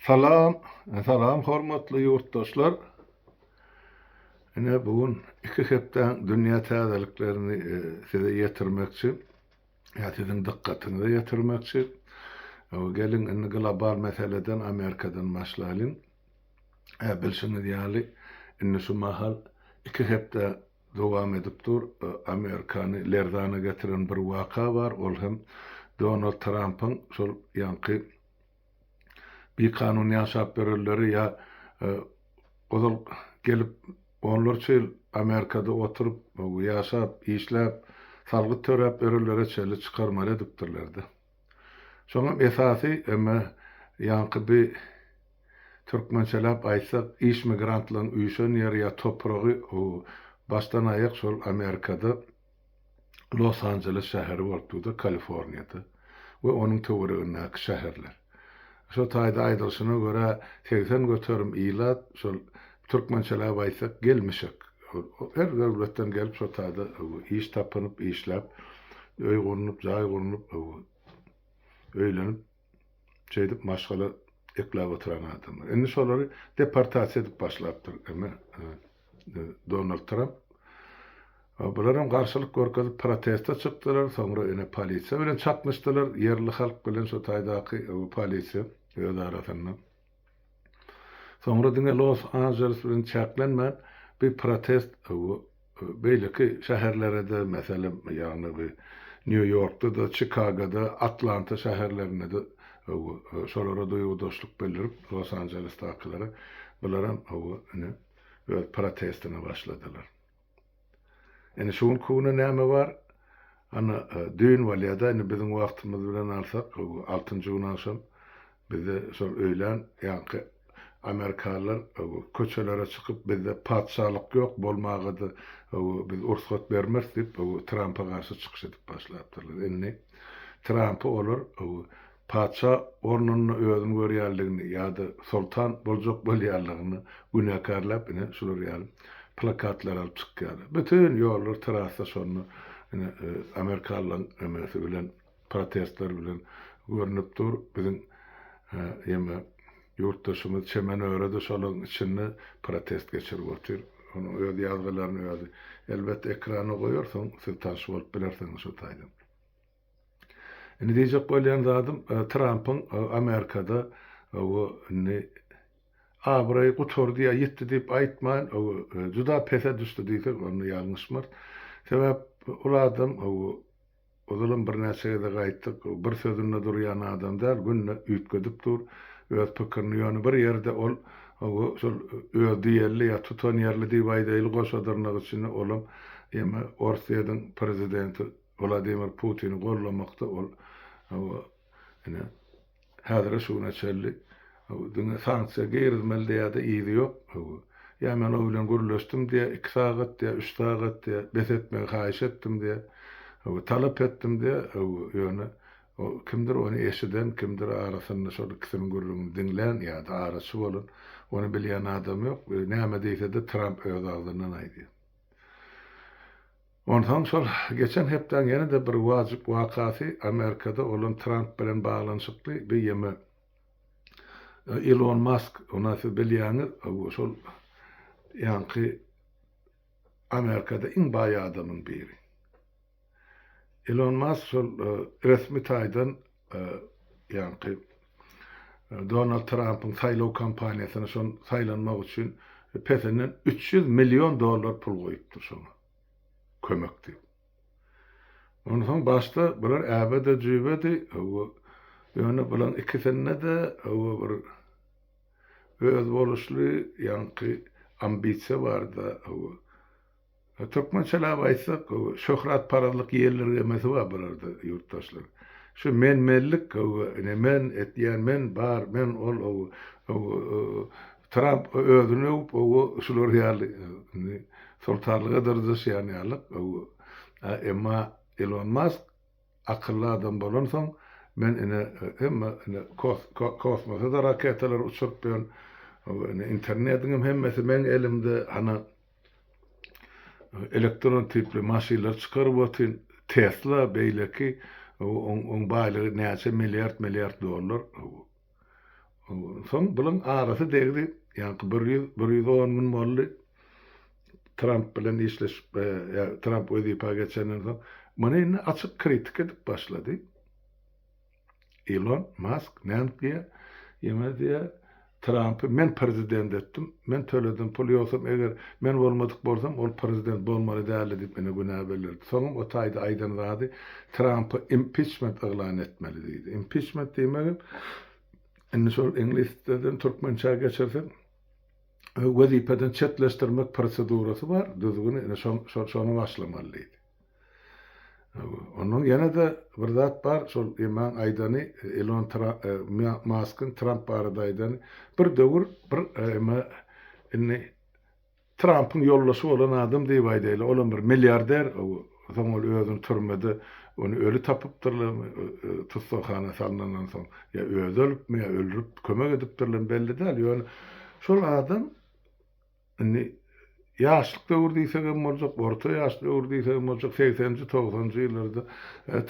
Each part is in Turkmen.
Salam, salam hormatly ýurtdaşlar. Ine bu gün iki hepdäň dünýä täzeliklerini e, size ýetirmekçi. Ýa siziň dykgatyňyza ýetirmekçi. Geliň indi global meseleden Amerikadan başlalyň. E, bilşiňiz ýaly, indi şu mahal iki hepde dowam edip dur. Amerikany lerzana getiren bir waka bar, ol hem Donald Trampyň şol ýaňky bikanun ýaşap ýörenleri ýa ozal gelip onlarça ýyl Amerikada oturyp, ýaşap, işläp, salgyt töräp ýörenlere çenli çykarmaly edipdirler-de. Şoňam esasy eme ýaňky bi türkmençeläp aýtsak iş migrantlaryň üýşen ýeri ýa topragy başdan aýak şol Amerikada Los Anjeles şäheri bolup durdy, Kaliforniýada we onuň töweregindäki şäherler. Şo taýda aýdylyşyna görä 80% ilat şol türkmençeläp aýtsak gelmişek. Her döwletden gelip şo taýda iş tapynyp, işläp, öý gurnup, jaý gurnup, öýlenip şeýdip maşgala ekläp oturan adamlar. Indi şolary deportasiýa edip başlapdyr eme Donald Tramp. Bular hem garşylyk görkezip proteste çykdylar, soňra ine polisiýa bilen çaknyşdylar, ýerli halk bilen şo taýdaky polisiýa öz arasynda. Soňra diňe Los Anjeles bilen çäklenmän, bu protest beýleki şäherlere-de, meselem, ýagny bu Nýu-Ýorkda-da, Çikagoda, Atlanta şäherlerinde-de şolara duýgudaşlyk bildirip, Los Anjelesdakylara, bularam ine öz protestine başladylar. Indi şu günki güne näme bar? Ana, düýn bolýar-da, indi biziň wagtymyz bilen alsak, altynjy gün agşam bizde şol öýlän ýaňky amerikanlar köçelere çykyp, bizde patyşalyk ýok, bolmaga-da biz ursgat bermeris diýip, Trampa garşy çykyş edip başlapdyrlar. Indi Trampy olar Patyşa ornunda özüni görýänligini ýa-da soltan boljak bolýanlygyny günäkärläp ine şular ýaly plakatlar alyp çykýarlar. Bütin ýollar trassa şonda ine amerikanlaryň emesi bilen protestler bilen görnüp dur. Biziň ýeme ýurtdaşymyz Çemen Öre-de şolaryň içinde protest geçirip otyr. Onuň öz ýazgylaryny özi elbetde ekrana goýar soň siz tanyş bolup bilersiňiz şo taýdan. Indi diýjek bolýan zadym Trampyň Amerikada indi abraýy gutardy ýa ýitdi diýip aýtman, juda pese düşdi diýsek onda ýalňyşmarys. Sebäp ol adam ozalam birnäçe gezek aýtdyk, bir sözünde durýan adam däl, günde üýtgedip dur öz pikirini. Ýöne bir ýerde ol şol öz diýenli ýa tutanýerli diýip aýdaýly goşa dyrnak içinde olam ýeme Orsýetiň prezidenti Wladimir Putini gollamakda ol ine häzire şu güne çenli diňe sanksiýa girizmeli diýýärdi yzy ýok. Ýa men o bilen gürleşdim diýýär iki sagat diýýär üç sagat diýýär bes etmegi haýyş etdim diýýär talap etdim diýýär ýöne kimdir ony eşiden kimdir arasynda şol ikisiniň gürrüňini diňlän ýa-da araçy bolan ony bilýän adam ýok näme diýsede Tramp öz agzyndan aýdýar. Onsoň şol geçen hepdäň ýene-de bir wajyp wakasy Amerikada bolan Tramp bilen baglanyşykly bir ýeme Ilon Mask ona siz bilýäňiz şol ýaňky Amerikada iň baý adamyň biri. Ilon Mask şol resmi taýdan ýaňky Donald Trampyň saýlaw kampaniýasyna şon saýlanmak üçin pesinden 300 million dollar pul goýupdyr şoňa. Kömek diýip. Onsoň başda bular äbe-de jübedi, ýöne bularyň ikisinde-de bir özboluşly ýaňky ambisiýa bardy. Türkmençeläp aýtsak, şöhratparazlyk ýeldirgemesi bar bularda ýurtdaşlar. Şu men-menlik, ine men etýän, men bar, men ol, Tramp özüni öwüp, şular ýaly indi soltanlyga dyrjaşýan ýalyk. Emma Elon Mask akylly adam bolansoň, men ine hemme ine kosmosa-da raketalar uçuryp ýörün, ine internetiňem hemmesi meň elimde, hana elektron tipli maşynlar çykaryp otyn, Tesla beýleki oň baýlygy näçe milliard milliard dollar. Soň bulaň arasy degdi. Ýaňky 100, 110 gün boldy. Tramp bilen işleşip, ýa Tramp wezipä geçenden soň muny indi açyk kritika edip başlady. Elon Mask näme diýýär? Ýene diýýär, Trampy men prezident etdim, men töledim pul, ýogsam eger men bolmadyk bolsam, ol prezident bolmaly däldi diýip meni günä bildirdi. Soňam o taýda aýdan zady Trampy impiçment yglan etmeli diýdi. Impiçment diýmegem indi şol iňlis dilden türkmençä geçirsek wezipeden çetleşdirmek prosedurasy bar, düzgüni indi şony başlamaly diýdi. Ondan ýene-de bir zat bar, şol emaň aýdany, Elon Maskyň Tramp barada aýdany, bir döwür bir ema indi Trampyň ýoldaşy bolan adam diýip aýdaýly, olam bir milliarder, soň ol özüni türmede ony öli tapypdyrlar, tussaghana salnandan soň, ýa özi ölüpmi, ýa öldürip kömek edipdirler, belli däl, ýöne şol adam Indi ýaşlyk döwür diýsek hem boljak, orta ýaş döwür diýsek hem boljak, segseninji, togsanynjy ýyllarda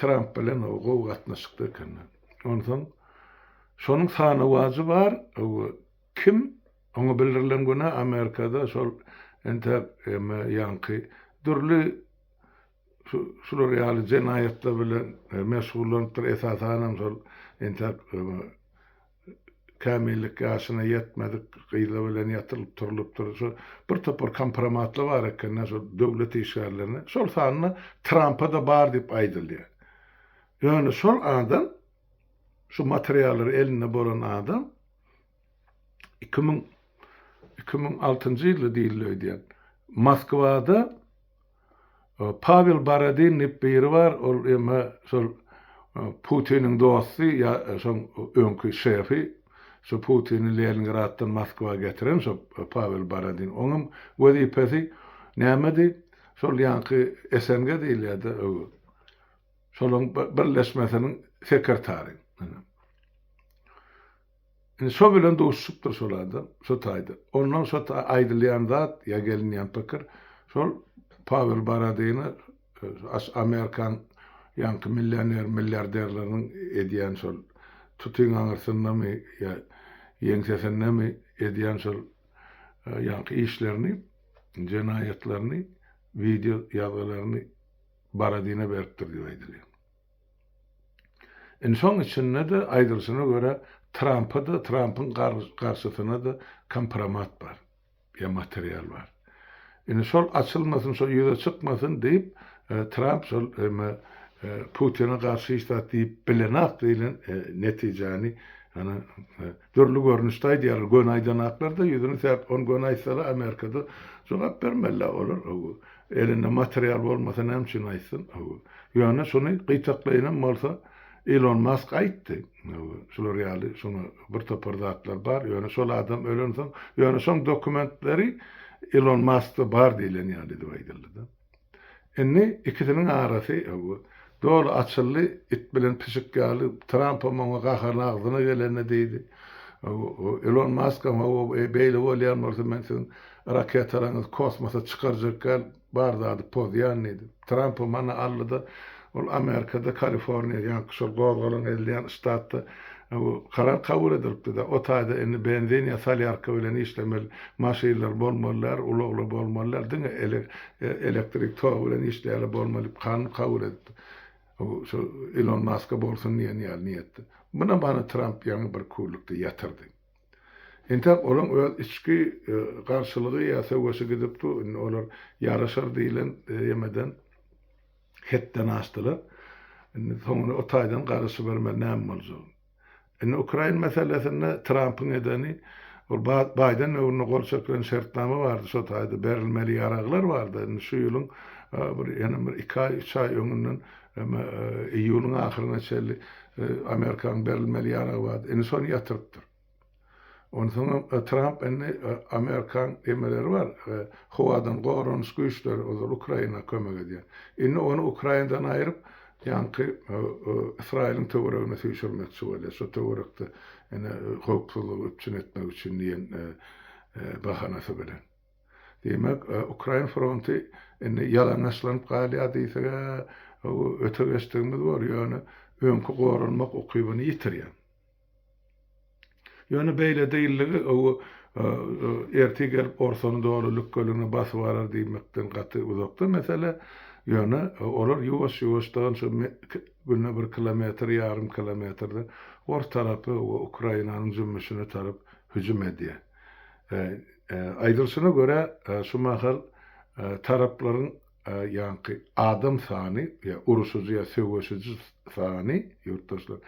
Tramp bilen gowy gatnaşykda ekenler. Onsoň şonuň sanawajy bar, kim oňa bildirilen günä Amerikada şol entäk ýaňky dürli şular ýaly jenaýatlar bilen meşgullanypdyr, esasanam şol entäk Kämillik ýaşyna ýetmedik gyzlar bilen ýatylyp turlupdyr. Şo bir topar kompromatlar bar eken-dä şol döwlet işgärlerinde. Şol sanda Trampa-da bar diýip aýdylýar. Ýöne şol adam, şu materiallar elinde bolan adam 2000 2006-njy ýylda diýildi öýdýän. Moskwada Pawel Borodin diýip biri bar, ol eme şol Putiniň dosty ýa şoň öňki şefi, şu Putini Leningraddan Moskwa getiren şo Pawel Borodin. Oňam wezipesi nämedi? Şol ýaňky SNG diýilýär-de, şolaň birleşmesiniň sekretary. Indi şo bilen duşuşypdyr şol adam, şo taýda. Ondan şo aýdylýan zat ýa gelinýän pikir, şol Pawel Borodini Amerikan ýaňky millioner, milliarderleriniň edýän şol tutyň aňyrsyndamy ýa ýeňsesindemi edýän şol ýaňky işlerini, jenaýatlaryny, wideo ýazgylaryny Borodine beripdir diýip aýdylýar. Indi şoň içinde-de aýdylyşyna görä Trampa-da, Trampyň garşysyna-da kompromat bar ýa material bar. Indi şol açylmasyn, şol ýüze çykmasyn diýip, Tramp şol eme Putine garşy hiç zat diýip bilenok diýlen netijäni ýani dürli görnüşde aýdýarlar. Göni aýdanaklar-da ýüzüni säp, ony göni aýtsalar Amerikada jogap bermeli-ä olar. Elinde material bolmasa näme üçin aýtsyn? Ýöne şuny gytaklaýynam bolsa Elon Musk aýtdy. Şular ýaly şuňa bir topar zatlar bar. Ýöne şol adam ölensoň, ýöne şoň dokumentleri Elon Muskda bar diýlen ýaly edip aýdyldy-da. Indi ikisiniň arasy doly açyldy, it bilen pişik ýaly Trampam oňa gaharyny agzyna gelende diýdi. Elon Muskam hawa beýle bolýan bolsa men siziň Raketalaryňyzy kosmosa çykarjak däl, bar zady pozýan diýdi. Trampam hany aldy-da, ol Amerikada, Kaliforniýa, ýaňky şol gozgalaň edilýän ştatda karar kabul edilipdi-de, o taýda indi benzin ýa solýarka bilen işlemeli maşynlar bolmaly däl, ulaglar bolmaly däl, diňe elektrik togy bilen işleýänler bolmaly diýip kanun kabul edipdi. Şo Elon Maska bolsun diýen ýaly niýetde. Munam hany Tramp ýaňy bir küllükde ýatyrdy. Entäk olaň öz içki garşylygy ýa söweşi gidip dur, indi olar ýaraşar diýlen ýemeden hetden aşdylar. Indi soňuny o taýdan garaşybermeli näme boljagyny. Indi Ukrain meselesinde Trampyň edeni ol Baýden döwründe gol çekilen şertnama bardy şo taýda berilmeli ýaraglar bardy. Indi şu ýylyň bir ýene bir iki aý, üç aý öňünden iýulyň ahyryna çenli Amerikanyň berilmeli ýaragy bardy. Indi şony ýatyrypdyr. Onsoňam Tramp indi Amerikan emeleri bar, howadan goranyş güýçleri ozal Ukraina kömek edýän. Indi ony Ukrainadan aýryp, ýaňky Ysraýylyň töweregine süýşürmekçi bolýar. Şo töwerekde ine howpsuzlygy üpjün etmek üçin diýen bahanasy bilen. Diýmek, Ukrain fronty indi ýalaňaçlanyp galýar diýseg-ä öte geçdigimiz bor, ýöne öňki goranmak ukybyny ýitirýär. Ýöne beýle diýildigi o ertir gelip orsany doly lükgeligine basyp alar diýmekden gaty uzakda mesele. Ýöne olar ýuwaş-ýuwaşdan şu günde bir kilometr, ýarym kilometrden ors tarapy we Ukrainanyň jümmüşine tarap hüjüm edýär. Aýdylyşyna görä, şu mahal taraplaryň ýaňky adam sany, ýa uruşyjy ýa söweşiji sany, ýurtdaşlar,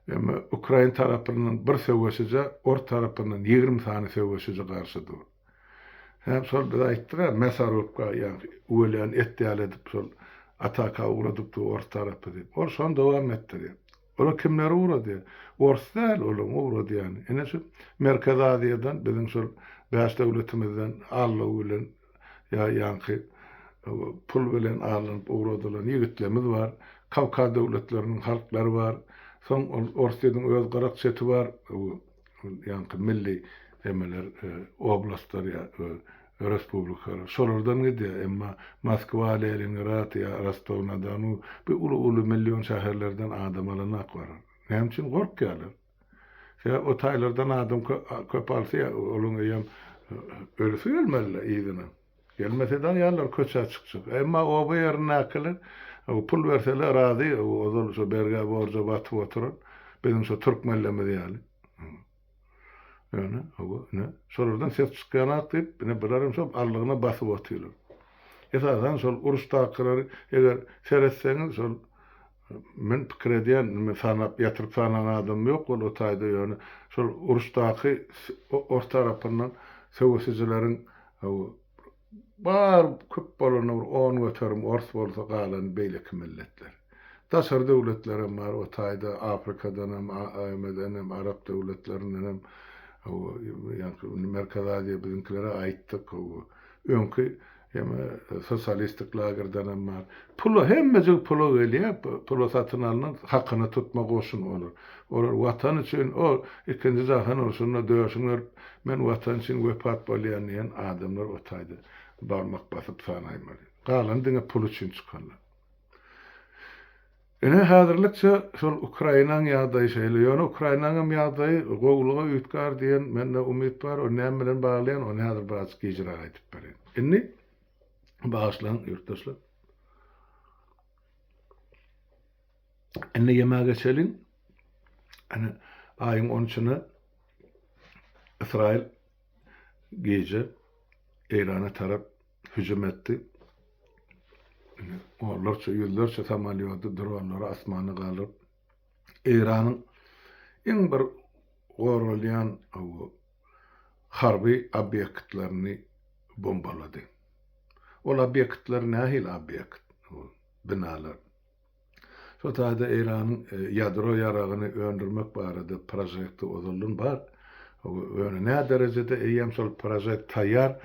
emma ukrain tarapyndan bir söweşijä ors tarapyndan 20 sany söweşiji garşy dur. Hem şol biz aýtdyk-a, mäsarubka, ýaňky üwelýän et ýaly edip şol ataka ugradypdy ors tarapy diýip. Ol şony dowam etdirýär. Olar kimleri ugradýar? Ors däl olaryň ugradýany. Ine şu Merkezi Aziýadan biziň şol bäş döwletimizden aldaw bilen ýa ýaňky pul bilen alnyp ugradylan ýigitlerimiz bar. Kawkaz döwletleriniň halklary bar. Soň ol Orsýetiň öz gyrak çeti bar. Ýaňky milli emeler oblastlar ýa respublikalar şolardan gidýär. Emma Moskwa, Leningrad ýa Rostow-na-Donu bu uly-uly million şäherlerden adam alanak bar. Näme üçin gorkýarlar? Sebäbi o taýlardan adam köp alsa ýa olaň eýýäm ölüsi gelmeli-le yzyna. Gelmese-de aýallar köçä çykjak. Emma oba ýerindäkiler pul berseler razy, ozal şo bergä-borja batyp oturan biziň şo türkmenlerimiz ýaly. Ýöne, hawa, ine, şolardan ses çykýanak diýip, ine, bular hem şol allygyna basyp otyrlar. Esasan şol uruşdakylary eger seretseňiz, şol men pikir edýän, men sanap, ýatyryp sanan adamym ýok ol o taýda, ýöne şol uruşdaky ors tarapyndan söweşijileriň hawa, Bar köp bolany bir 10% ors bolsa galany beýleki milletler. Daşary döwletlerem bar o taýda Afrikadanam AMD-denem Arap döwletlerindenem ýaňky Merkezi Aziýa biziňkilere aýtdyk öňki ýa sosialistik lagerdenem bar. Pula hemmejik pula gelýär pula satyn alnan hakyna tutma goşun olar. Olar watan üçin o ikinji jahan urşunda döşüni berip men watan üçin wepat bolýan diýen adamlar o taýda barmak basyp sanaýmaly. Galany diňe pul üçin çykanlar. Ine häzirlikçe şol Ukrainaň ýagdaýy şeýle. Ýöne Ukrainaňam ýagdaýy gowulyga üýtgär diýen mende umyt bar. Ony näme bilen baglaýan ony häzir birazjyk gijräk aýdyp bereýin. Indi bagyşlaň ýurtdaşlar. Indi ýemäge geçeliň. Ine aýyň on üçüne Ysraýyl gije Eýrana tarap hüjüm etdi. Onlarça, ýüzlerçe samolýody, dronlary asmana galdyryp, Eýranyň iň bir goralýan harby obýektlerini bombalady. Ol obýektler nähili obýekt, binalar? Şo taýda Eýranyň ýadro ýaragyny öndürmek barada prožekti ozaldan bar. Ýöne nä derejede eýýäm şol prožekt taýýar,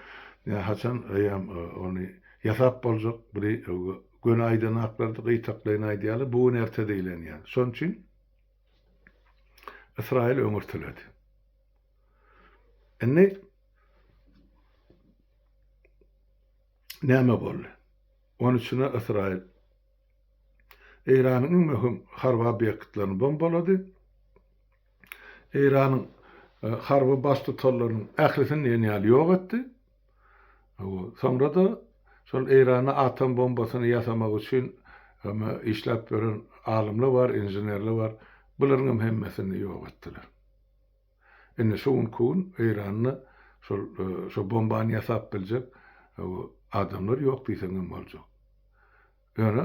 ýa haçan eýýäm ony ýasap boljak, biri göni aýdanaklarda gytaklaýyn aýdýarlar, bu gün erte diýlen ýaly. Şonuň üçin Ysraýyl öňürtiledi. Indi näme boldy? On üçüne Ysraýyl Eýranyň iň möhüm harby obýektlerini bombalady. Eýranyň harby baştutanlarynyň ählisini diýen ýaly ýok etdi. Soňra-da şol Eýranda atom bombasyny ýasamak üçin işläp ýören alymlar bar, inženerler bar. Bularyň hem hemmesini ýok etdiler. Indi şu günki gün Eýranda şol şo bombany ýasap biljek adamlar ýok diýseň hem boljak. Ýöne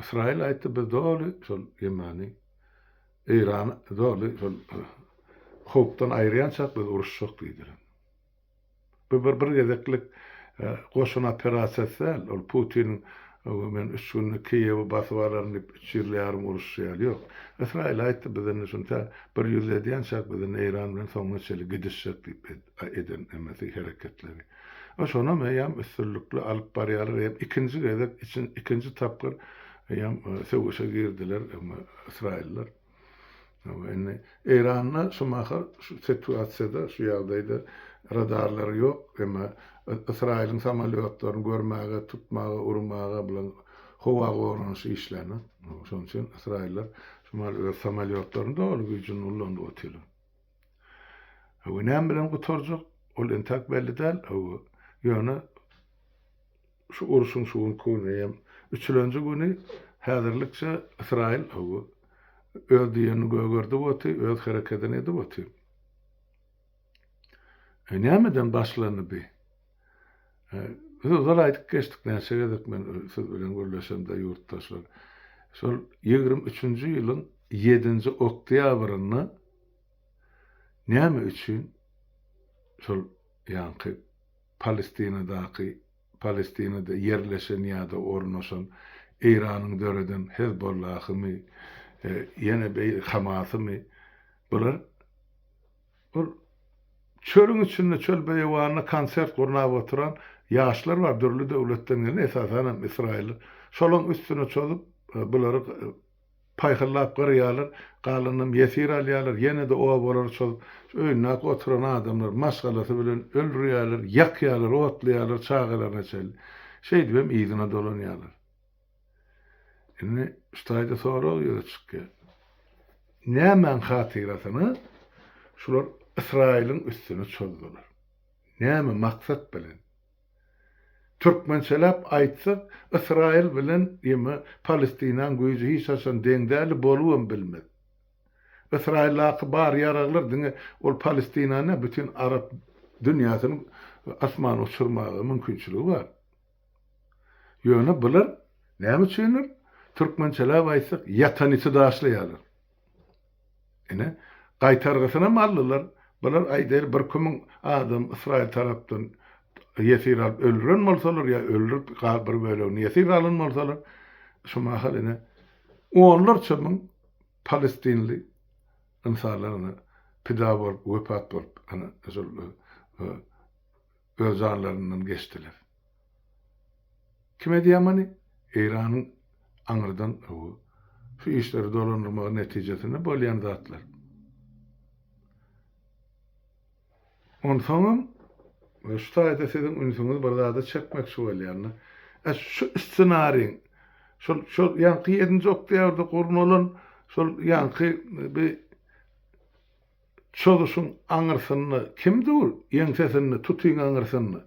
Ysraýyl aýtdy biz doly şol ýemany Eýrany doly şol howpdan aýyrýançak biz uruşjak diýdiler. Bu bir bir gezeklik goşun operasiýasy däl. Ol Putiniň men üç günde Kiýewi basyp alaryn diýip üç ýyl ýarym uruşy ýaly ýok. Ysraýyl aýtdy biz indi şuny tä bir ýüz edýänçäk biz indi Eýran bilen soňuna çenli gidişjek diýip eden emesi hereketleri. We şonam eýýäm üstünlikli alyp barýarlar eýýäm ikinji gezek ikinji tapgyr eýýäm söweşe girdiler ysraýyllar. Indi Eýranda şu mahal şu situasiýada, şu ýagdaýda radarlary ýok, emma Ysraýylyň samolýotlaryny görmäge, tutmaga, urmaga bilen howa goranyşy işlänok. Şonuň üçin ysraýyllar şu mahal öz samolýotlaryny doly güýjünde ulanyp otyrlar. Hawa, näme bilen gutarjak, ol entäk belli däl, hawa, ýöne şu urşuň şu günki güni hem üçülenji güni häzirlikçe Ysraýyl, hawa, öz diýenini gögerdip otyr, öz herekedini edip otyr. E, nämeden başlandy bi? Biz ozal aýdyp geçdik näçe gezek men siz bilen gürleşemde ýurtdaşlar. Şol 23-nji ýylyň 7-nji oktýabrynda näme üçin şol ýaňky Palestinadaky Palestinada ýerleşen ýa-da ornaşan Eýranyň döreden Hezbollahymy, ýene beý Hamasymy bular Ol çölüň içinde, çöl beýewanynda konsert gurnap oturan ýaşlar bar, dürli döwletden gelen, esasanam ysraýylly. Şolaryň üstüne çozup, bulary paýhyllap gyrýarlar, galanynam ýesir alýarlar, ýene-de obalary çozup, şu öýündäki oturan adamlar maşgalasy bilen öldürýärler, ýakýarlar, otlaýarlar çagalaryna çenli. Şeýdibem yzyna dolanýarlar. Indi şu taýda sorag ýüze çykýar. Nämäň hatyrasyna şular Ysraýylyň üstüne çozdular? Näme maksat bilen? Türkmençeläp aýtsak, Ysraýyl bilen ýeme Palestinaň güýji hiç haçan deň däldi, bolubam bilmez. Ysraýyldaky bar ýaraglar diňe ol Palestinany däl, bütin arap dünýäsini asmana uçurmaga mümkinçiligi bar. Ýöne bular näme üçindir, türkmençeläp aýtsak, ýatan iti daşlaýarlar. Ine, gaýtargysynam aldylar. Bular aýdaýly birki müň adam Ysraýyl tarapdan ýesir alyp öldüren bolsalar ýa öldürip bir bölegini ýesir alan bolsalar, şu mahal ine onlarça müň palestinli ynsanlar ine pida bolup, wepat bolup, ine şol öz janlaryndan geçdiler. Kim edýär muny? Eýranyň aňyrdan şu işleri dolandyrmagy netijesinde bolýan zatlar. Onsoňam şu taýda siziň ünsüňizi bir zada çekmekçi bolýan. E, şu ssenariň şol şol ýaňky 7-nji oktýabrda gurnalan şol ýaňky bir Çozuşyň aňyrsynda kim dur, ýeňsesinde, tutyň aňyrsynda?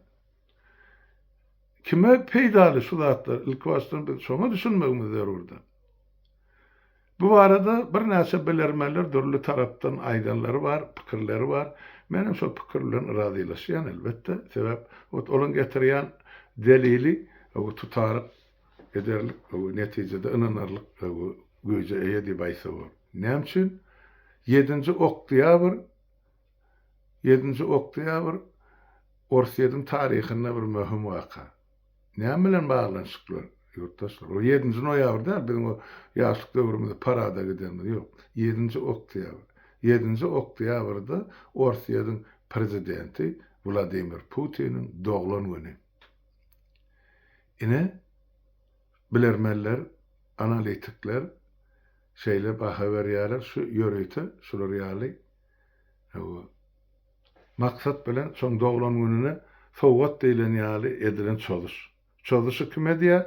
Kime peýdaly şu zatlar? Ilkibaşdan biz şoňa düşünmegimiz zerurdyr. Bu barada birnäçe bilermenler dürli tarapdan aýdanlary bar, pikirleri bar. Men hem şol pikir bilen razylaşýan, elbetde. Sebäp, ot olaň getirýän delili tutaryk ederlik, netijede ynanarlyk güýje eýe diýip aýtsa bolar. Näme üçin? Ýedinji oktýabr Ýedinji oktýabr Orsýetiň taryhynda bir möhüm waka. Näme bilen baglanyşykly, ýurtdaşlar? O ýedinji noýabr däl, biziň o ýaşlyk döwrümizde parada gidenimiz, ýok. Ýedinji oktýabr. Ýedinji oktýabrda Orsýetiň prezidenti Wladimir Putiniň doglan güni. Ine, bilermenler, analitikler şeýle baha berýärler, şu ýörite şular ýaly maksat bilen şoň doglan gününe sowgat diýlen ýaly edilen çozuş. Çozuşy kim edýär?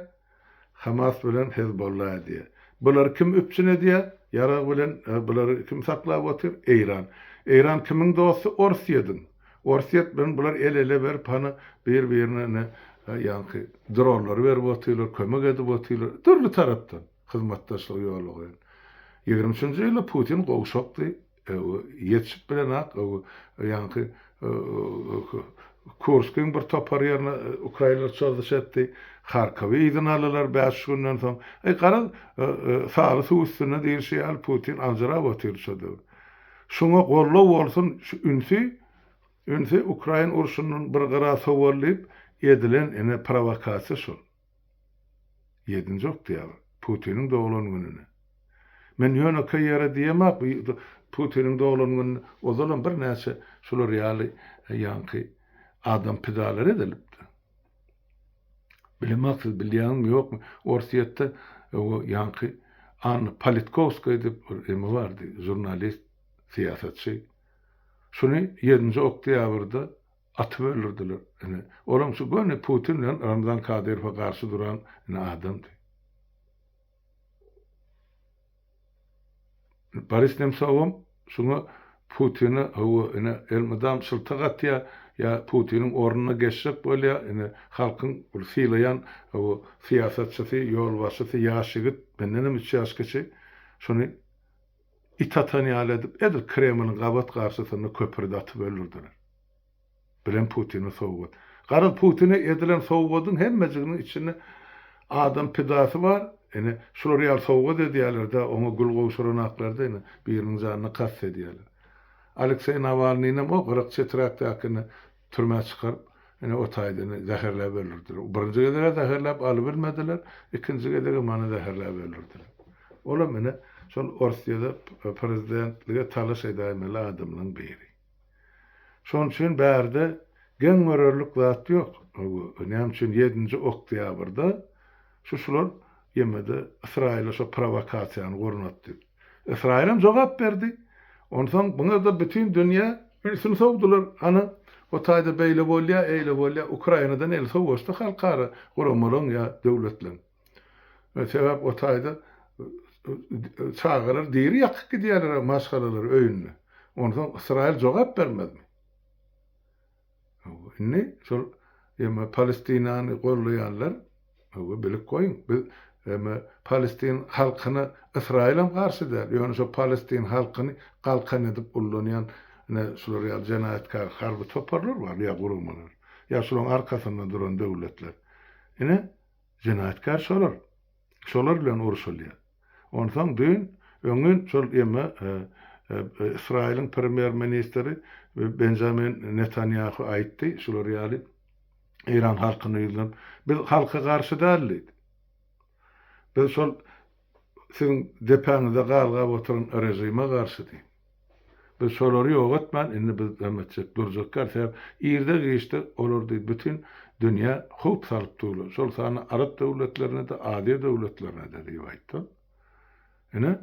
Hamas bilen Hezbollah edýär. Bulary kim üpjün edýär? Ýarag bilen bulary kim saklap otyr? Eýran. Eýran kimiň dosty? Orsýetiň. Orsýet bilen bular el-ele berip hany bir-birine ine ýaňky dronlary berip otyrlar, kömek edip otyrlar. Dürli tarapdan hyzmatdaşlygy ýola goýan. 23-nji ýylda Putin gowşakdy, ýetişip bilenak, ýaňky Kurskyň bir topar ýerine ukrainler çozuş etdi. Harkowy yzyna aldylar bäş-üç günden soň. Eý, garaz, saly suw üstünde diýlişi ýaly Putin aljyrap otyrdy şo döwür. Şuňa goldaw bolsun şu ünsi ünsi ukrain urşundan bir gyra sowal diýip edilen ine prowokasiýa şol. Ýedinji oktýabr, Putiniň doglan gününe. Men ýönekeý ýere diýemok bu Putiniň doglan gününe ozalam birnäçe şular ýaly ýaňky adam pidalary edilipdi. Bilemok siz bilýäňizmi ýokmy Orsýetde o ýaňky Anna Politkowskaýa diýip bir emi bardy žurnalist syýasatçy. Şuny ýedinji oktýabrda atyp öldürdiler. Ine olam şu göni Putin bilen Ramzan Kadyrowa garşy duran ine adamdy. Boris Nemsowam şuňa. Putine hawa ine elmydam şyltak atýar ýa Putiniň ornuna geçjek bolýar ine halkyň bir sylaýan hawa syýasatçysy ýolbaşçysy ýaş ýigit mendenem üç ýaş kiçi şony it atan ýaly edip edil Kremliň gabat garşysynda köprüde atyp öldürdiler. Bilen Putine sowgat. Garaz Putine edilen sowgadyň hemmejiginiň içinde adam pidasy bar. Ine, şular ýaly sowgat edýärler-dä, oňa gül gowşuranaklar-da ine, biriniň janyna kast edýärler. Alekseý Nawalnynyam o gyrak çeträkdäkini türmä çykaryp, ine o taýda ine zäherläp öldürdiler. Birinji gezeg-ä zäherläp alybilmediler, ikinji gezegem ony zäherläp öldürdiler. Olam ine, şol Orsýede prezidentlige talaş edäýmeli adamlaň biri. Şonuň üçin bärde geň görerlik zat ýok. Näme üçin ýedinji oktýabrda şu şular ýemede Ysraýyla şo prowokasiýany gurnatdy. Ysraýylam jogap berdi. Onsoň buňa-da bütin dünýä ünsüni sowdular. Ana, o taýda beýle bolýa, eýle bolýa. Ukrainadan eli sowaşdy halkara guramalaryň ýa döwletleriň. Sebäp o taýda çagalar diri ýakyp gidýärler maşgalalary öýünde. Onsoň Ysraýyl jogap bermezmi? Indi şol eme Palestinany gollaýanlar hawa bilip goýuň. Biz eme Palestin halkyna Ysraýylam garşy däl. Ýöne şo Palestin halkyny galkan edip ullanýan ine şular ýaly jenaýatkär harby toparlar bar ýa guramalar. Ýa şularyň arkasynda duran döwletler. Ine Jenaýatkär şolar. Şolar bilen urşulýar. Onsoň düýn, öňňin şol eme Ysraýylyň premýer-ministri Benjamin Netanýahu aýtdy, şular ýaly Eýran halkyna ýüzlenip, Biz halka garşy däl diýdi. Biz şol siziň depäňizde galgap oturan režime garşy diýdi. Biz şolary ýok etmän indi biz hem etjek durjak däl sebäp irde giçde olar diýip bütin dünýä howp salyp durlar şol sanda arap döwletlerine-de aziýa döwletlerine-de diýip aýtdy. Ine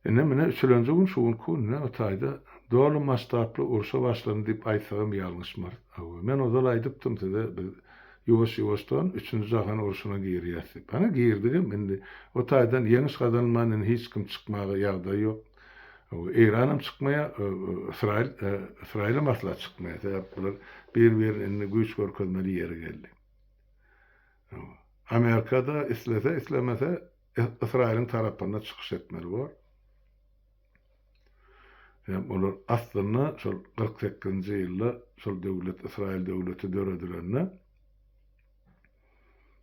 ine mine üçülenji gün şu günki gün ine o taýda doly masştably urşa başlandy diýip aýtsagam ýalňyşmarys. Hawa men ozal aýdypdym size biz Ýuwaş-ýuwaşdan Üçünji jahan urşuna girýäs diýip. Hany girdigem indi o taýdan ýeňiş gazanylman indi hiç kim çykmaga ýagdaý ýok. Eýranam çykmaýar, Ysraýyl Ysraýylam asla çykmaýar. Sebäp bular bir-birine indi güýç görkezmeli ýeri geldi. Amerika-da islese islemese Ysraýylyň tarapynda çykyş etmeli bor. Hem olar aslynda şol 48-nji ýylda şol döwlet Ysraýyl döwleti döredilende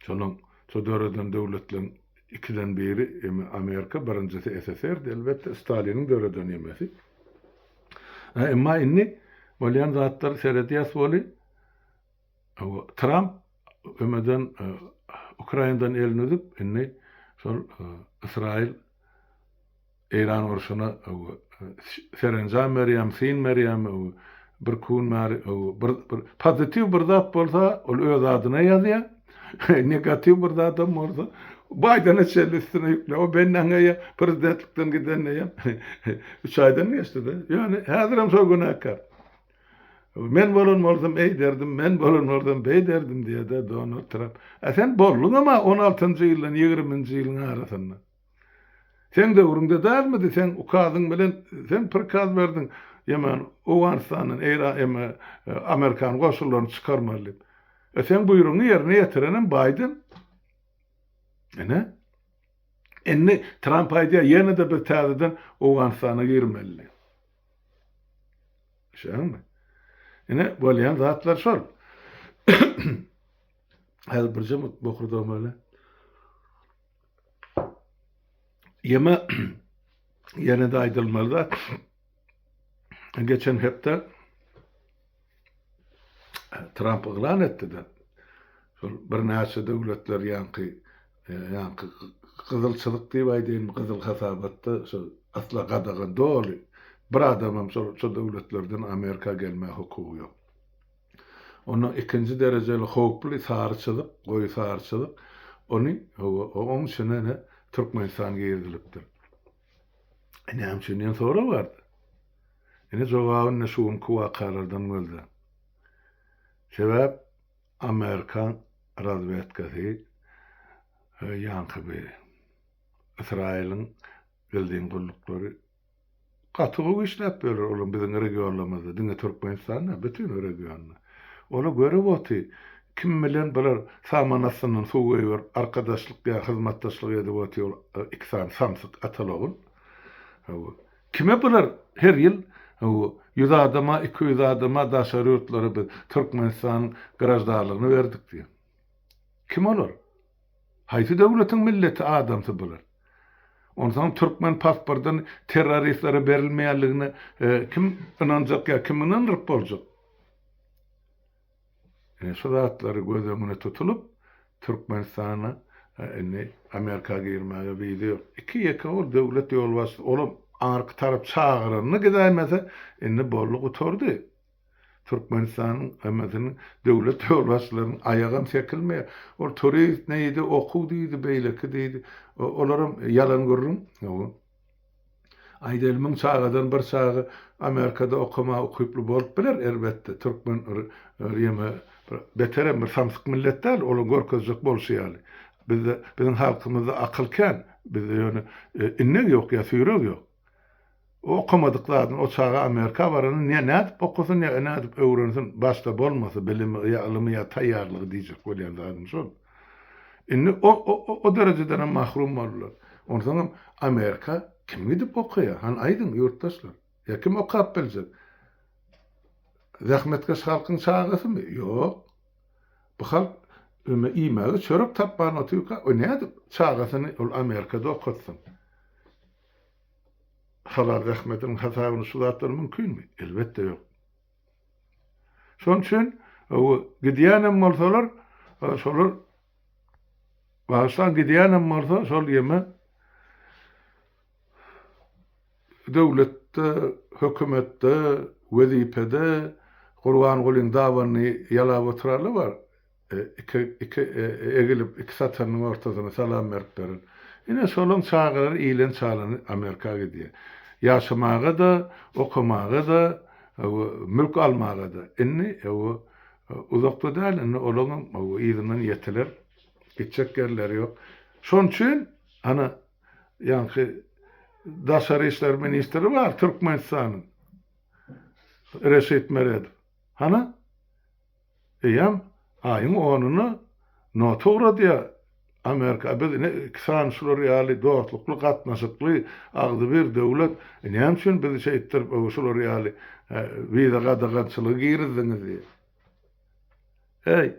şonuň şo döreden döwletleriň ikiden biri emi Amerika, birinjisi SSR-di elbetde, Staliniň döreden emesi. Emma indi bolýan zatlary seredýäs weli Tramp ümeden Ukrainadan elini üzüp indi şol Ysraýyl Eýran urşuna serenjam berýärmi, syn berýärmi, bir gün bäri bir bir pozitiw bir zat bolsa, ol öz adyna ýazýar. Negatiw bir zadam bolsa, Baýdene çenli üstüne ýükle. O benden prezidentlikden gidenine üç aýdan geçdi-de. Ýöne häzirem şo günäkär. Men bolan bolsam eý derdim, men bolan bolsam beý derdim diýýär-de Donald Tramp. A sen bolduňam-a on altynjy ýyldan ýigriminji ýylyň arasynda. Seň döwrüňde dälmidi, seň ukazyň bilen sen prikaz berdiň, ýemen Owganystandan Eýran eme Amerikan goşunlaryny çykarmaly diýip. E seň buýrugyňy ýerine ýetirenem Baýden. Ine. Indi Tramp aýdýar, ýene-de biz täzeden Owganystana girmeli diýip. Düşýäňmi? Ine bolýan zatlar şol. Häzir birje bokurdagym öle. Ýeme ýene-de aýdylmaly zat geçen hepde Tramp yglan etdi-de şol birnäçe döwletler ýaňky ýaňky gyzyl çyzyk diýip aýdaýynmy gyzyl hasabatda şo asla gadagan doly bir adamam şol şo döwletlerden Amerika gelmäge hukugy ýok. Ondan ikinji derejeli howply sary çyzyk, goýy sary çyzyk, ony, hawa, oň içine ine Türkmenistan girizilipdir. Näme üçin diýen sorag bardy. Ine jogabyny ine şu günki wakalardan gözle. Sebäp Amerikan razwedkasy ýaňky bir Ysraýylyň gizlin gulluklary. Gaty gowy işläp ýörler olam biziň regionlarymyzda, diňe Türkmenistanda, bütin regionda. Ola görüp oty, kim bilen bular saman astyndan suw goýberip arkadaşlyk ýa hyzmatdaşlyk edip oty ol iki sany samsyk ataly-ogul. Hawa. Kime bular her ýyl hawa ýüz adama, 200 adama daşary ýurtlara biz Türkmenistanyň graždanlygyny berdik diýen. Kim olar? Haýsy döwletiň milleti adamsy bular? Onsoň türkmen pasportyny terroristlere berilmeýänligine kim ynanjak ýa kim ynandyryp boljak? Ine şu zatlary göz öňüne tutulyp Türkmenistana indi Amerika girmäge wiza ýok. Iki ýeke ol döwlet ýolbaşçysy olam aňyrky tarap çagyranyna gidäýmese indi boldy gutardy. Türkmenistanyň hemmesiniň döwlet ýolbaşçylarynyň aýagam sekilmeýär. Ol turist diýdi, okuw diýdi, beýleki diýdi. Olaram ýalan gürrüň. Aýdaýly müň çagadan bir çaga Amerikada okamaga ukyply bolup biler elbetde. Türkmen ýeme beterem bir samsyk millet däl, olaň görkezjek bolşy ýaly. Bizde biziň halkymyzda akyl kän. Bizde ýöne innek ýok ýa süýrek ýok. O okamadyk zadyny o çaga Amerika baranda ne nädip okasyn ýa nädip öwrensin başda bolmasa bilimi ýa ylymy ýa taýýarlygy diýjek bolýan zadym şol. Indi o o o derejedenem mahrum boldular. Onsoňam Amerika kim gidip okaýar hany aýdyň ýurtdaşlar ýa kim okap biljek? Zähmetkeş halkyň çagasymy? Ýok. Bu halk öme iýmäge çörek tapman otyrka o nädip çagasyny ol Amerikada okatsyn? Halal zähmetiniň hasabyna şu zatlar mümkinmi? Elbetde ýok. Şonuň üçin gidýänem bolsalar, şolar bagyşlaň gidýänem bolsa şol ýeme döwletde, hökümetde, wezipede Gurbangulyň dabanyny ýalap oturanlar bar. Iki, iki egilip, iki satanyň ortasyna salam berip beren. Ine, şolaň çagalary iýlen-çalany Amerika gidýär. Ýaşamaga-da, okamaga-da, mülk almaga-da. Indi, uzakda däl, indi olaňam yzyndan ýetiler. Gitjek ýerleri ýok. Şonuň üçin, ana, ýaňky daşary işler ministri bar Türkmenistanyň, Reşit Meredow. Hana, Eýýäm aýyň onuna nota ugradýar Amerika. Biz ine iki sany şular ýaly dostlukly, gatnaşykly, agzybir döwlet. Näme üçin bizi şeýtdirip şular ýaly wiza gadagançylygy girizdiňiz diýip. Eý,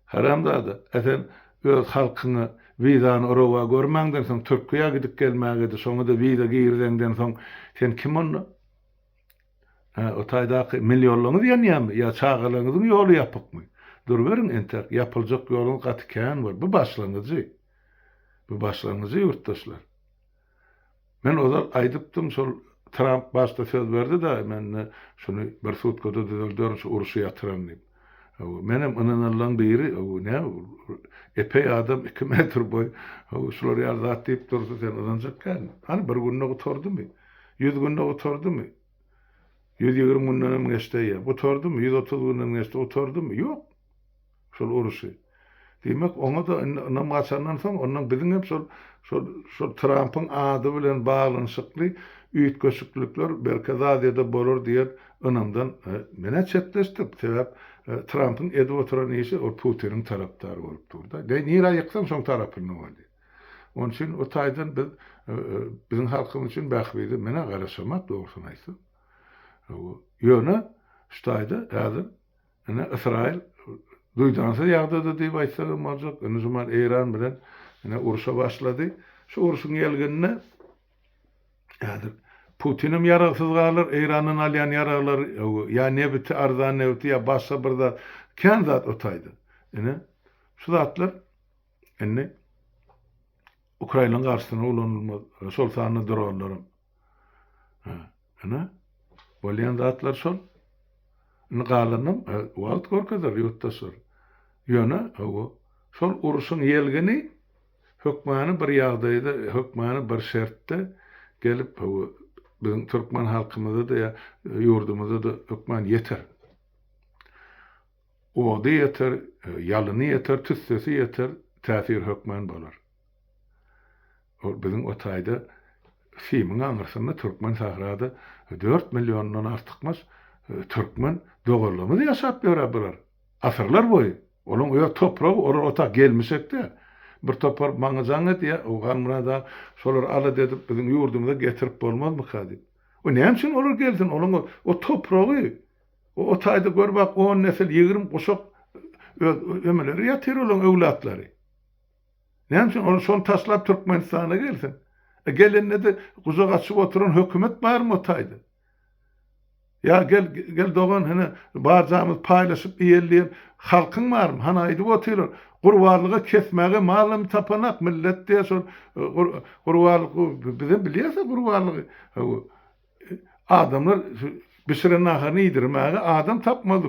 haramzada, a sen öz halkyňa wizany rowa görmäňden soň Türkiýä gidip gelmäge-de şoňa-da wiza girizeňden soň sen kim onda? Hä, o taýdaky millionlaryňyz ýanýarmy ýa çagalaryňyzyň ýoly ýapykmy? Duruberiň entek, ýapyljak ýoluňyz gaty kän bor. Bu başlangyjy. Bu başlangyjy ýurtdaşlar. Men ozal aýdypdym, şol Tramp başda söz berdi-de, men şuny bir sutkada düzelderin şu urşy ýatyran diýip. Menem ynananlaryň biri, näme epeý adam iki metr boý, şular ýaly zat diýip dursa sen ynanjak dälmi? Hany bir günde gutardymy? Ýüz günde gutardymy? 120 gündenem geçdi eýýäm. Gutardymy? 130 günden geçdi, gutardymy? Ýok. Şol uruşy. Diýmek, oňa-da indi ynam gaçandan soň, ondan biziň hem şol şol şol Trampyň ady bilen baglanyşykly üýtgeşiklikler Merkezi Aziýada bolar diýen ynamdan men-ä çetleşdim. Sebäp Trampyň edip oturan işi ol Putiniň tarapdary bolup dur-da. Nirä ýyksaň şoň tarapynda bolýar. Onuň üçin o taýdan biz biziň halkymyz üçin bähbidi men-ä garaşamak dogrusyny aýtsam. Ýöne şu taýda häzir ine Ysraýyl duýdansyz ýagdaýda diýip aýtsak hem boljak. Indi şu mahal Eýran bilen ine urşa başlady. Şu urşuň ýelgininde häzir Putinem ýaragsyz galar, Eýrandan alýan ýaraglary ýa nebiti, arzan nebiti ýa başga bir zat, kän zat o taýda. Ine şu zatlar Indi Ukrainanyň garşysyna ulanylmaz, şol sanda dronlaram. Ha, ine, bolýan zatlar şol. Indi galanam wagt görkezer ýurtdaşlar. Ýöne, hawa, şol urşuň ýelgini hökmany bir ýagdaýda, hökmany bir şertde gelip, hawa, biziň türkmen halkymyza-da ýa ýurdumyza-da hökman ýeter. Ody ýeter, ýalyny ýeter, tüssesi ýeter, täsir hökmän bolar. Ol biziň o taýda Simiň aňyrsynda türkmen sährada dört milliondan artykmaç türkmen doganlarymyz ýaşap ýör-ä bular. Asyrlar boýy. Olaň öz topragy, olar ota gelmişek däl. Bir topar maňa jaň edýär, Halmyrat aga, şolary alada edip biziň ýurdumyza getirip bolmazmyka diýip. O näme üçin olar gelsin, olaň o topragy, o taýda gör bak on nesil, 20 guşak öz ömürleri ýatyr olaň öwlatlary. Näme üçin olar şony taşlap Türkmenistana gelsin? E gelende-de gujak açyp oturan hökümet barmy o taýda? Ýa gel, gel dogan hine barjamyz paýlaşyp iýeli diýen halkyň barmy? Hany aýdyp otyrlar. Gurbanlyga kesmäge malam tapanak millet diýýär şol gurbanlyk bizem bilýäs-ä gurbanlygy. Adamlar bişiren naharyny iýdirmäge adam tapmazdy.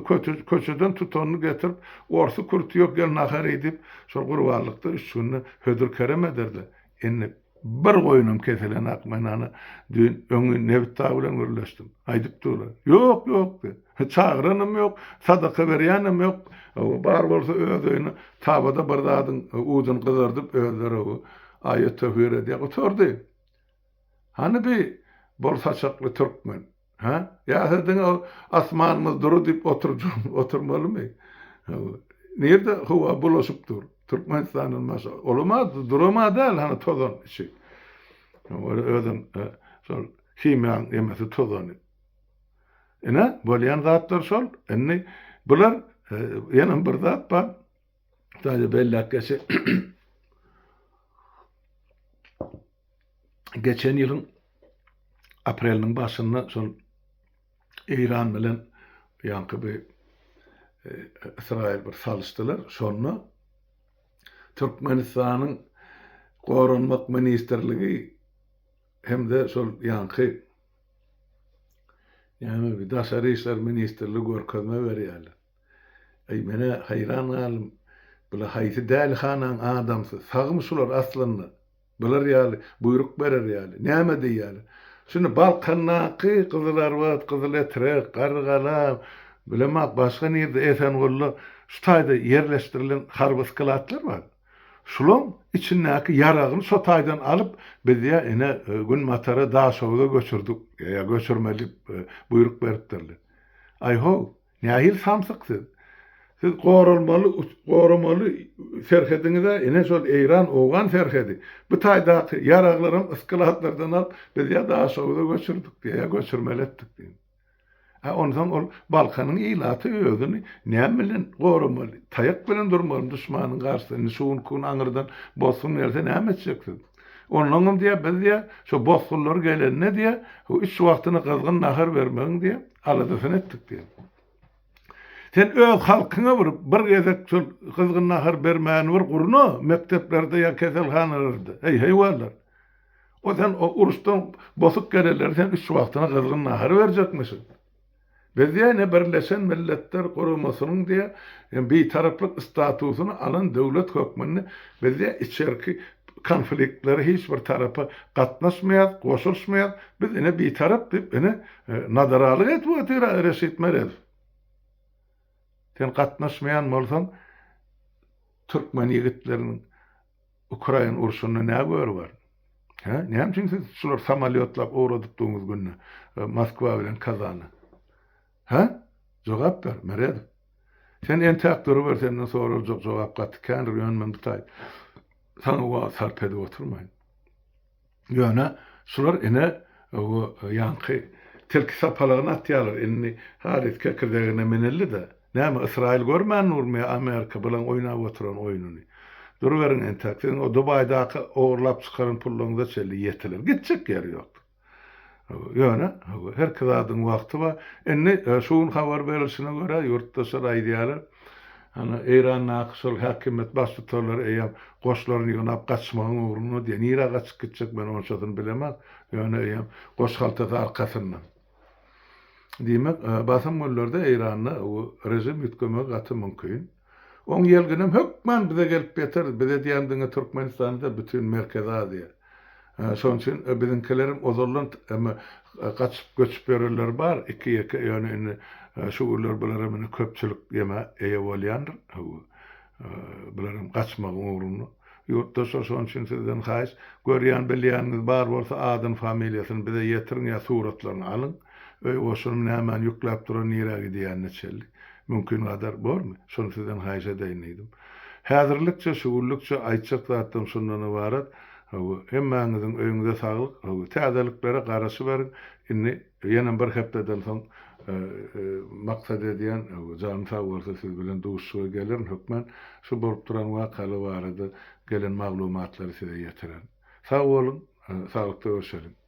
Köçeden tutanyny getirip, orsy kürti ýok gel nahar iý diýip, şol gurbanlykda üç günde hödür-kerem ederdiler. Indi bir goýunam kesilenak men ana düýn öňňin Nebit dagy bilen gürleşdim. Aýdyp durlar. Ýok, ýok diýip. Çagyranam ýok, sadaka berýänem ýok. Bar bolsa öz öýüne tabada bir zadyň ujuny gyzardyp özleri aýat-töwir edýär. Gutardy. Hany bi bol saçakly türkmen? Hä? Ýa siz diňe ol asmanymyz dury diýip oturjak oturmalymy? Nirde howa bulaşyp dur? Türkmenistandan başga. Olam-a duram-a däl hany tozan içi. Ol özem şol himiýaň emesi tozany. Ine, bolýan zatlar şol. Indi bular ýene bir zat bar. Täze belläp geçe. Geçen ýylyň apreliniň başynda şol Eýran bilen ýaňky bir e, Ysraýyl bir salyşdylar. Şonda Türkmenistanyň Goranmak ministrligi hem-de şol ýaňky näme bir Daşary işler ministrligi görkezme berýärler. Aý menä haýran galdym. Bular haýsy dälihanaň adamsy? Sagmy şular aslynda? Bular ýaly buýruk berer ýaly. Näme diýýärler? Şuny Balkandaky Gyzylarbat, Gyzyletrek, Garrygala, bilemok başga nirde Esengulda şu taýda ýerleşdirilen harby skladlar bar. Şulaň içindäki ýaragyny şo taýdan alyp biz ýa ine Günbatara Daşoguza göçürdik ýa göçürmeli diýip buýruk beripdirler. Aý-how, Nähili samsyk siz? Siz goralmaly, goramaly serhediňiz-ä ine şol Eýran-Owgan serhedi. Bu taýdaky ýaraglaram yskladlardan alyp, biz ýa Daşoguza göçürdik diýýär, ýa göçürmeli etdik diýýär. Ä onsoň ol Balkanyň ilaty özüni näme bilen goramaly? Taýak bilen durmalymy duşmanyň garşysynda? Indi şu günki gün aňyrdan bosgun gelse näme etjek siz? Onnoňam diýýär, biz diýýär, şo bosgunlar gelende diýýär, üç wagtyna gyzgyn nahar bermegiň diýýär, aladasyny etdik diýýär. Sen öz halkyňa bir bir gezek şol gyzgyn nahar bermäni bir gurna mekdeplerde ýa keselhanalarda. Heý, heýwanlar. O sen o uruşdan bosup gelenleri sen üç wagtyna gyzgyn nahar berjekmişiň. Biz ýene Birleşen Milletler Guramasynyň diýe bitaraplyk statusyny alan döwlet hökmünde biz diýe içerki konfliktlere hiç bir tarapa gatnaşmaýas, goşulyşmaýas, biz ine bitarap diýip ine nadaralyk edip otyr Reşit Meredow. Sen gatnaşmaýan bolsaň türkmen ýigitleriniň Ukraina urşunda nä göri bar? Hä? Näme üçin siz şulary samolýotlap ugradypdygyňyz günde Moskwa bilen Kazana? Hä? Jogap ber, Meredow. Sen entäk duruber, senden soraljak jogap gaty kändir, ýöne men bu taý saňa wagt sarp edip oturmaýyn. Ýöne şular ine o ýaňky tilki sapalagyny atýarlar. Indi halys kekirdegine minildi-de. Näme Ysraýyl görmän durmy ýa Amerika bulaň oýnap oturan oýnuny. Duruberiň entäk. Siziň o Dubaýdaky ogurlap çykaran pullaryňyza çenli ýetiler. Gitjek ýeri ýok. Ýöne herki zadyň wagty bar. Indi şu gün habar berilşine görä ýurtdaşlar aýdýarlar. Hany Eýrandaky şol häkimiýet baştutanlary eýýäm goşlaryny ýygnap gaçmagyň ugrunda diýýär. Nirä gaçyp gitjek men onçasyny bilemok. Ýöne eýýäm goş haltasy arkasynda. Diýmek, basym günlerde Eýranda režim üýtgemegi gaty mümkin. Oň ýelginem hökman bize gelip ýeter. Bize diýýän diňe Türkmenistanda däl, bütin Merkezi Aziýa. Şonuň üçin biziňkilerem ozaldan gaçyp göçüp ýörenleri bar, iki-ýeke, ýöne indi şu günler bularam indi köpçülik ýeme eýe bolýandyr. Bularam gaçmagyň ugrunda. Ýurtdaşlar şonuň üçin sizden haýyş, görýän bilýäniňiz bar bolsa adyny familiýasyny bize ýetiriň ýa suratlaryny alyň. Öý goşunymy nämäni ýükläp duran nirä gidýänine çenli. Mümkin gadar bormy? Şony sizden haýyş edeýin diýdim. Häzirlikçe şu günlükçe aýtjak zatlarym şundan ybarat. Hawa, hemmäňiziň öýüňize saglyk. Hawa, täzeliklere garaşyberiň. Indi ýenem bir hepdeden soň maksat edýän, janym sag bolsa siz bilen duşuşyga gelerin hökman. Şu bolup duran wakalar barada gelen maglumatlary size ýetirerin. Sag boluň, saglykda görşeliň.